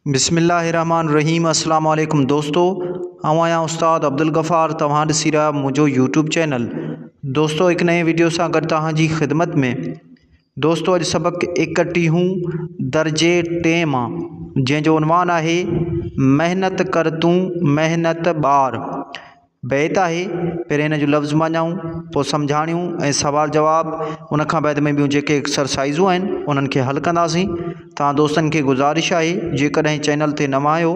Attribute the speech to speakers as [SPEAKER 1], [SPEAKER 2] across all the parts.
[SPEAKER 1] بسم الله الرحمٰن الرحيم اسلام عليڪم دوستو آئون آهيان استاد عبدالغفار توهان ڏسي رهيا منهنجو يوٽيوب چينل دوستو هڪ نئين وڊيو سان گڏ توهان جي خدمت ۾ دوستو اڄ سبق ايڪٽيهون درجي ٽئين مان جنهن جو عنوان آهي محنت ڪر تون محنت ٻار بيت آهي، پهرين هن جون لفظ معنائون، پوء سمجهاڻيون ۽ سوال جواب، ان کان بعد ۾ ٻيون جيڪي ايڪسرسائيزون آهن انهن کي حل ڪنداسين. توهان دوستن کي گذارش آهي جيڪڏهن چينل تي نوان آهيو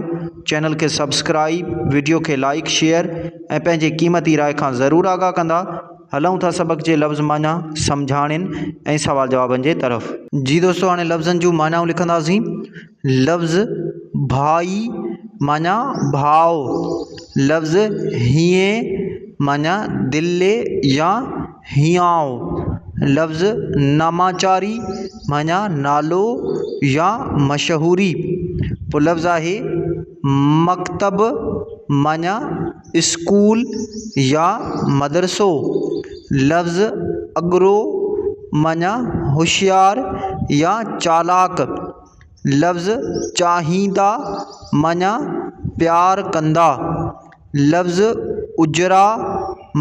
[SPEAKER 1] چينل کي سبسڪرائيب، وڊيو کي لائيڪ، شيئر ۽ پنهنجي قيمتي راء کان ضرور آگاهه ڪندا. هلون ٿا سبق جي لفظ معنيٰ، سمجهاڻين ۽ سوال جوابن جي طرف. جي دوستو هاڻي لفظن جون معنائون لکنداسين. لفظ ڀائي معنيٰ ڀاء، لفظ هينئين معنيٰ دل يا هيانء، لفظ ناماچاري معنيٰ نالو يا مشهوري، پوء لفظ آهي مڪتب معنيٰ اسڪول يا مدرسو، لفظ اڳرو معنيٰ هوشيار يا چالاڪ. لفظ چاهيندا معنيٰ پيار ڪندا. لفظ اجرا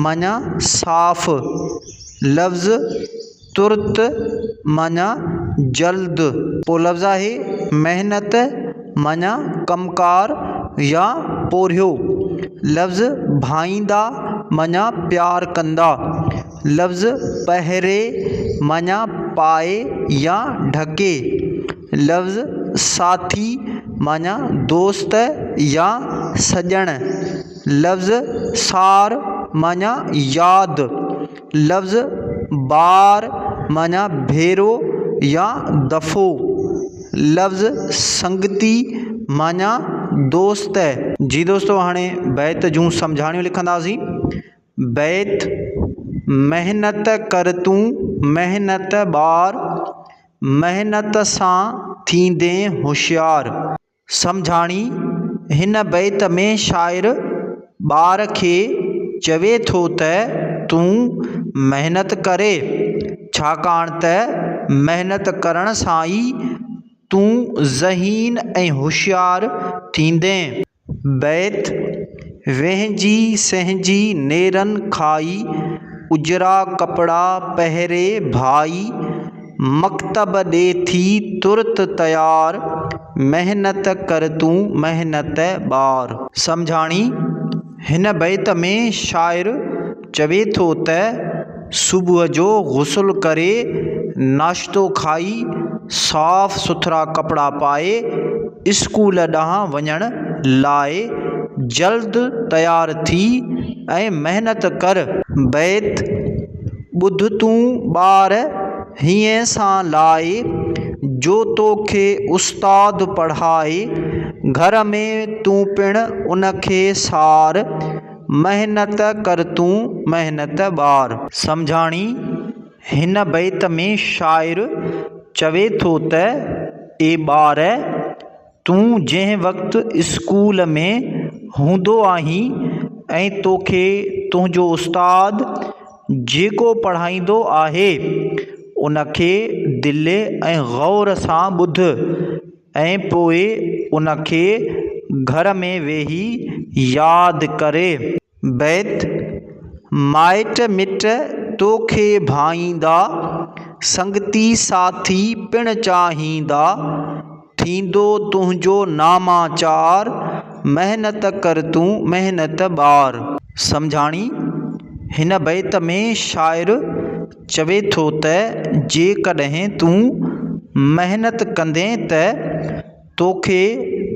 [SPEAKER 1] معنيٰ صاف. لفظ ترت معنيٰ جلد. پوء لفظ آهي محنت معنيٰ ڪم ڪار يا پورهيو. لفظ ڀائيندا معنيٰ پيار ڪندا. لفظ پهري معنيٰ پائي يا ڍڪي. لفظ ساٿي معنيٰ دوست يا سڄڻ. لفظ سار معنيٰ ياد. لفظ بار معنيٰ ڀيرو يا دفعو. لفظ سنگتي معنيٰ دوست. جي دوستو هاڻي بيت جون سمجهاڻيون لکنداسين. بيت، محنت ڪر تون محنت ٻار، محنت سان ٿيندين هوشيار. سمجهاڻي، هن بيت ۾ شاعر ٻار کي چوي ٿو ته تون محنت ڪري، ڇاڪاڻ ته محنت ڪرڻ سان ئي تون ذهين ۽ هوشيار ٿيندين. بيت، وهنجي سهنجي نيرن کائي، اجرا ڪپڙا پهري ڀائي، مڪتب ڏي ٿي ترت تيار، محنت ڪر تون محنت ٻار. سمجهاڻي، هن بيت ۾ شاعر چوي ٿو ته صبح جو غسل ڪري، ناشتو کائي، صاف سٿرا ڪپڙا پائي، اسڪول ڏانهن وڃڻ لاء جلد تيار ٿي ۽ محنت ڪر. بيت، ٻڌ تون ٻار هينئين سان لائي، جو توکي استاد پڙهائي، گهر ۾ تون پڻ ان کي سار، محنت ڪر تون محنت ٻار. سمجهاڻي، هن بيت ۾ شاعر چوي ٿو ته اي ٻار! تون جنهن وقت اسڪول ۾ هوندو آهين ۽ توکي تنهنجو استاد جيڪو پڙهائيندو آهي، ان کي دل ۽ غور سان ٻڌ ۽ پوء ان کي گهر ۾ ويهي ياد ڪري. بيت، مائٽ مٽ توکي ڀائيندا، سنگتي ساٿي پڻ چاهيندا، ٿيندو تنهنجو ناماچار، محنت ڪر تون محنت ٻار. سمجهاڻي، هن بيت ۾ شاعر چوي ٿو ته جيڪڏهن تون محنت ڪندين ته توکي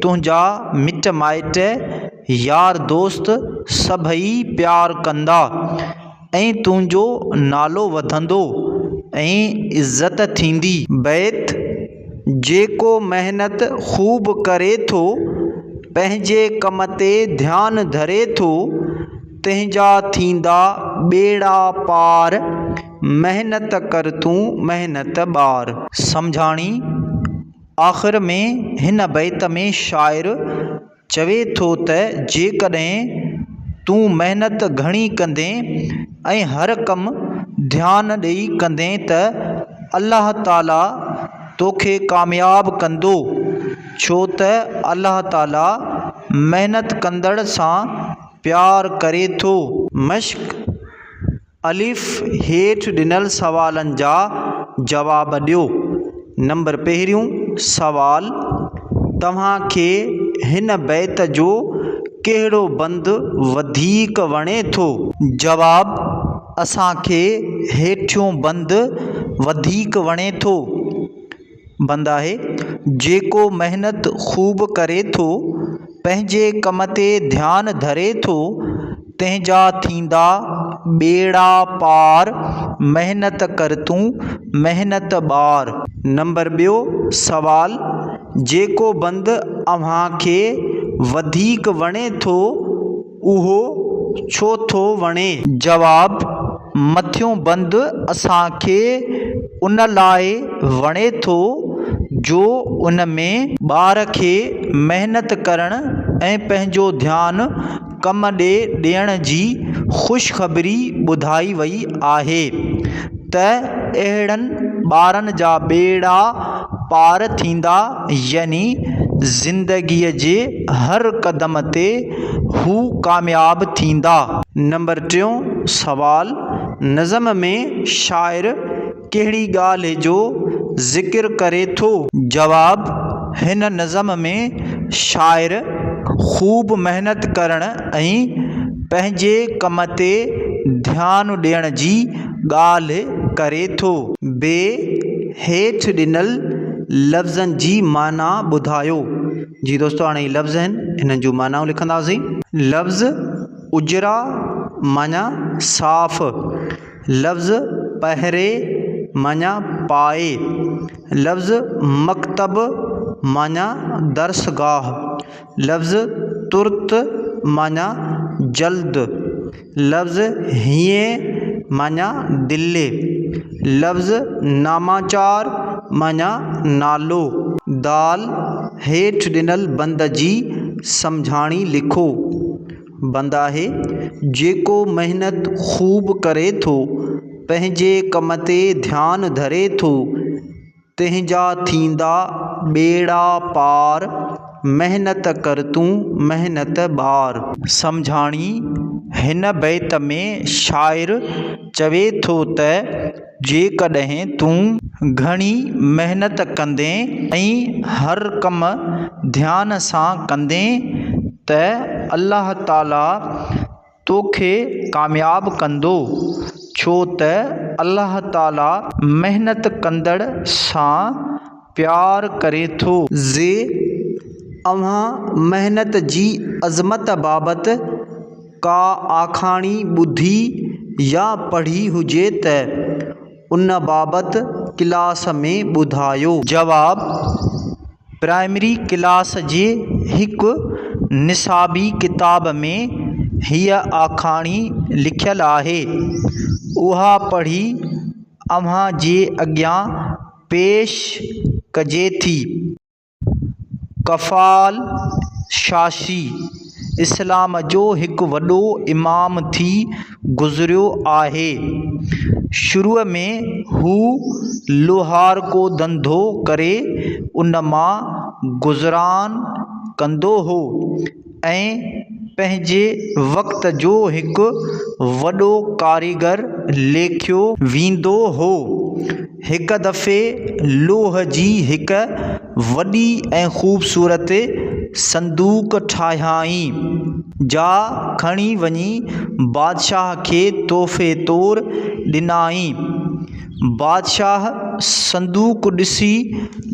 [SPEAKER 1] تنهنجا مٽ مائٽ، يار دوست سڀئي پيار ڪندا ۽ تنهنجو نالو وڌندو ۽ عزت ٿيندي. بيت، جيڪو محنت خوب ڪري ٿو، پنهنجي ڪم تي ڌيان ڌري ٿو، تنهن جا ٿيندا ٻيڙا پار، محنت ڪر تون محنت ٻار. سمجهاڻي، آخر ۾ هن بيت ۾ شاعر چوي ٿو ته جيڪڏهن تون محنت گهڻي ڪندين ۽ هر ڪم ڌيان ڏئي ڪندين ته الله تعاليٰ توکي ڪامياب ڪندو. ڇو ته الله تعاليٰ محنت ڪندڙ سان پيار ڪري ٿو. مشق، الف، هيٺ ڏنل سوالن جا جواب ڏيو. نمبر پهريون سوال، توهان کي هن بيت جو ڪهڙو بند وڌيڪ وڻي ٿو؟ جواب، اسان کي هيٺيون بند وڌيڪ وڻي ٿو. بند آهي، جيڪو محنت خوب ڪري ٿو، پنهنجي ڪم تي ڌيان ڌري ٿو، تنهن جا ٿيندا ٻيڙا پار، محنت ڪر تون محنت ٻار. نمبر ٻيو سوال، جيڪو بند اوهان کي وڌيڪ وڻي ٿو، اهو ڇو ٿو وڻي؟ جواب، مٿيون بند اسان کي ان لاء وڻي ٿو جو ان ۾ ٻار کي محنت ڪرڻ ۽ پنهنجو ڌيان ڪم ڏي ڏيڻ جي خوشخبري ٻڌائي وئي آهي ته اهڙن ٻارن جا ٻيڙا پار ٿيندا يعني زندگيء جي هر قدم تي هو ڪامياب ٿيندا. نمبر ٽيون سوال، نظم ۾ شاعر ڪهڙي ڳالهه جو ذڪر ڪري ٿو؟ جواب، هن نظم ۾ شاعر خوب محنت ڪرڻ ۽ پنهنجي ڪم تي ڌيان ڏيڻ جي ڳالهه ڪري ٿو. بي، هيٺ ڏنل لفظن جي معنيٰ ٻڌايو. جي دوستو هاڻي هي لفظ آهن انهن جون معنائون لکنداسين. لفظ اجرا معنيٰ صاف، لفظ پهري معنيٰ پائي، لفظ مڪتب معنيٰ درسگاهه، لفظ ترت معنيٰ جلد، لفظ هينئين معنيٰ دل، لفظ ناماچار معنيٰ نالو. دال، هيٺ ڏنل بند جي سمجهاڻي لکو. بند آهي، جيڪو محنت خوب ڪري ٿو، پنهنجي ڪم تي ڌيان ڌري ٿو، تنهن جا ٿيندا ٻيڙا پار، محنت ڪر تون محنت ٻار. سمجهاڻي، هن بيت ۾ شاعر چوي ٿو ته جيڪڏهن تون گهڻي محنت ڪندين ۽ هر ڪم ڌيان سان ڪندين ته الله تعاليٰ توکي ڪامياب ڪندو، ڇو ته الله تعاليٰ محنت ڪندڙ سان پيار ڪري ٿو. زي اوهان محنت جي عظمت بابت ڪا آکاڻي ٻڌي يا پڙهي هجي ته ان بابت ڪلاس ۾ ٻڌايو. جواب، پرائمري ڪلاس جي هڪ نصابي ڪتاب ۾ هيء آکاڻي لکيل آهي. اها پڙهي اوهان جي اڳيان پيش ڪجي ٿي. ڪفال شاشي اسلام جو هڪ وڏو امام ٿي گذريو آهي. شروع ۾ هو لوهارڪو ڌنڌو ڪري ان مان گذران ڪندو هو ۽ پنهنجي وقت جو هڪ وڏو ڪاريگر ليکيو ويندو هو. هڪ دفعي لوهه جي هڪ وڏي ۽ خوبصورت صندوق ٺاهيائين، جا کڻي وڃي بادشاهه کي تحفي طور ڏنائين. بادشاهه صندوق ڏسي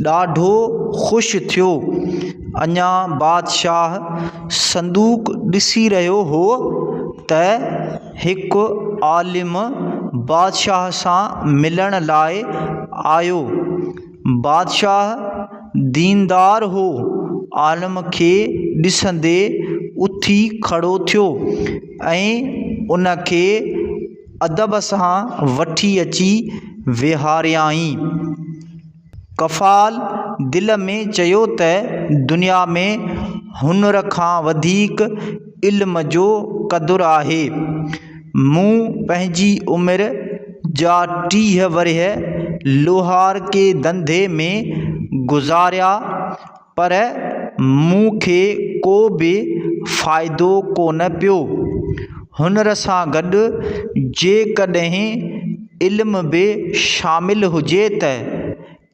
[SPEAKER 1] ڏاڍو خوش ٿيو. اڃا بادشاهه صندوق ڏسي رهيو هو ته هڪ عالم بادشاهه سان ملڻ لاء آيو. بادشاهه ديندار هو. عالم کي ڏسندي اٿي کڙو ٿيو ۽ ان کي ادب سان وٺي اچي ويهاريائين. ڪفال دل ۾ چيو ته دنيا ۾ هنر کان وڌيڪ علم جو قدر آهي. مون پنهنجي عمر جا 30 ورهيه لوهارڪي ڌنڌي ۾ گذاريا. پر مون کي ڪو به فائدو ڪونه پيو. هنر سان گڏ جيڪڏهن علم به شامل هجي ته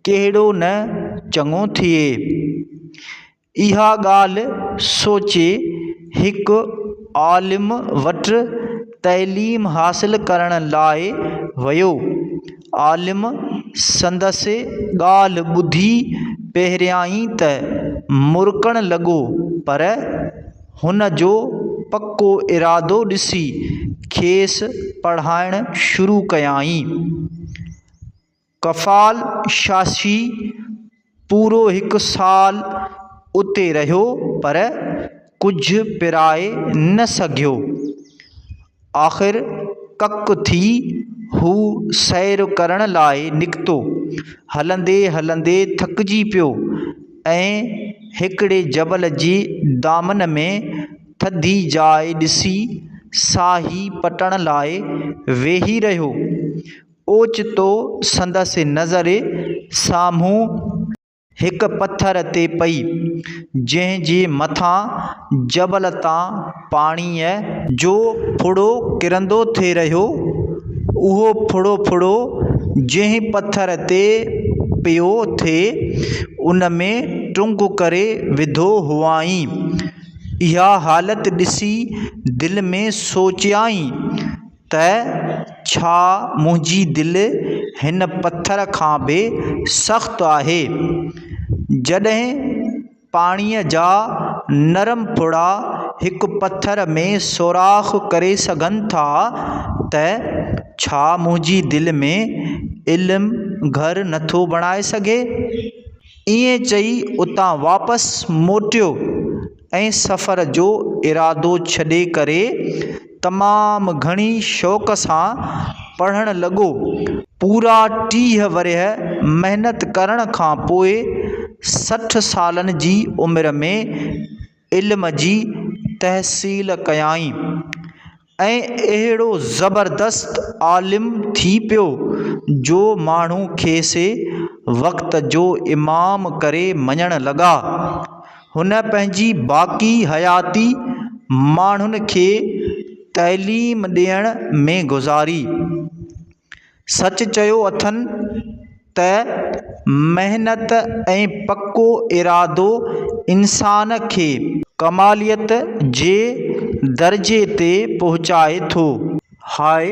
[SPEAKER 1] ڪهڙو نه چڱو ٿئي. اها ڳالهه سوچي هڪ عالم وٽ تعليم حاصل ڪرڻ لاء ويو. عالم سندس ڳالهه ٻڌي پهريائين ته مرڪڻ لڳو پر هن جو پڪو ارادو ڏسي کيس پڙهائڻ شروع ڪيائين. ڪفال شاشي پورو هڪ سال اتي رهيو پر ڪجهه پرائي نه سگهيو. آخر ڪڪ ٿي هو سير ڪرڻ لاء نڪتو. هلندي هلندي ٿڪجي پيو ۽ هڪڙي جبل جي دامن ۾ ٿڌي جاء ڏسي ساهي پٽڻ لاء ويهي رهيو. اوچتو سندس نظر سامهون هڪ پٿر تي پئي، جنهن جي مٿان جبل تان پاڻيء جو ڦڙو ڪرندو ٿي رهيو. اهو ڦڙو ڦڙو جنهن پٿر تي پيو ٿي، ان ۾ ٽنگ ڪري وڌو هئائين. اها حالت ڏسي دل ۾ سوچيائين ته ڇا منهنجي دل هن پٿر کان به سخت آهي؟ جڏهن پاڻيء جا نرم ڦڙا هڪ پٿر ۾ سوراخ ڪري سگهن ٿا ته ڇا منهنجي دل ۾ علم گهر نٿو بڻائي سگهي؟ ائين چئي اتان واپس موٽيو ۽ سفر جو ارادو ڇڏي ڪري تمام گهڻي شوق سان پڙهڻ لڳو. پورا 30 ورهيه محنت ڪرڻ کان پوء 60 سالن جي عمر ۾ علم جي تحصيل ڪيائين ۽ اهڙو زبردست عالم ٿي پيو جو ماڻهو کيس وقت جو امام ڪري مڃڻ لڳا. هن پنهنجي باقي حياتي ماڻهن کي تعليم ڏيڻ ۾ گذاري. سچ چيو اٿن ته محنت ۽ پڪو ارادو انسان کي ڪماليت جي درجي تي پهچائي ٿو. هاء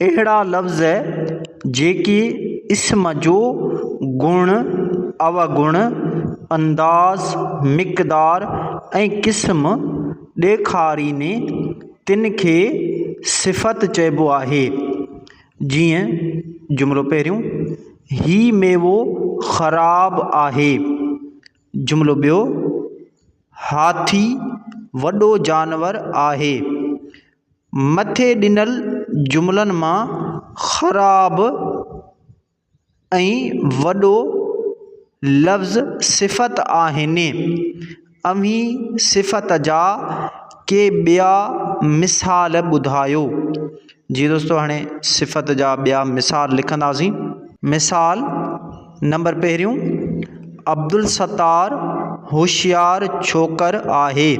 [SPEAKER 1] اهڙا لفظ جيڪي اسم جو گڻ، اوگڻ، انداز، مقدار ۽ قسم ڏيکارين تن کي صفت چئبو آهي. جيئن جملو پهريون، هي ميوو خراب آهي. جملو ٻيو، هاٿي وڏو جانور آهي. مٿي ڏنل جملن مان خراب ۽ وڏو لفظ صفت آهن. اوهين صفت جا ڪي ٻيا مثال ٻڌايو. جي دوستو هاڻي صفت جا ٻيا مثال لکنداسين. مثال نمبر پهريون، عبدالستار هوشيار ڇوڪر آهي.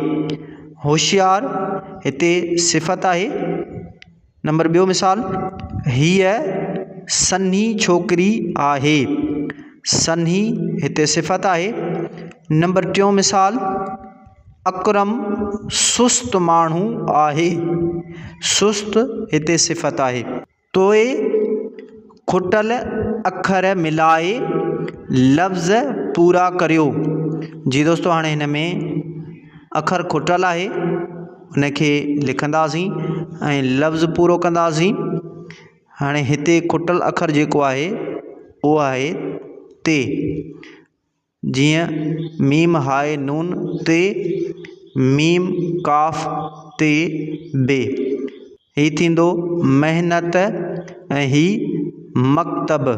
[SPEAKER 1] هوشيار هتي صفت آهي. نمبر ٻيو مثال، هيء سنهي ڇوڪري آهي. سنهي هتي صفت آهي. نمبر ٽيون مثال، اڪرم سست ماڻهو آهي. سست هتي صفت آهي. توئي کٽل اکر ملائي لفظ پورا ڪريو. جي دوستو هاڻي هن ۾ اکر کٽل آهي. ان کي لکنداسين ۽ لفظ پورو ڪنداسين. هاڻي هتي کٽل اکر جيڪو آهي اهو آهي تي. جيئن ميم هاء نون تي، ميم ڪاف تي بي. هي ٿيندو محنت ۽ هي مڪتب.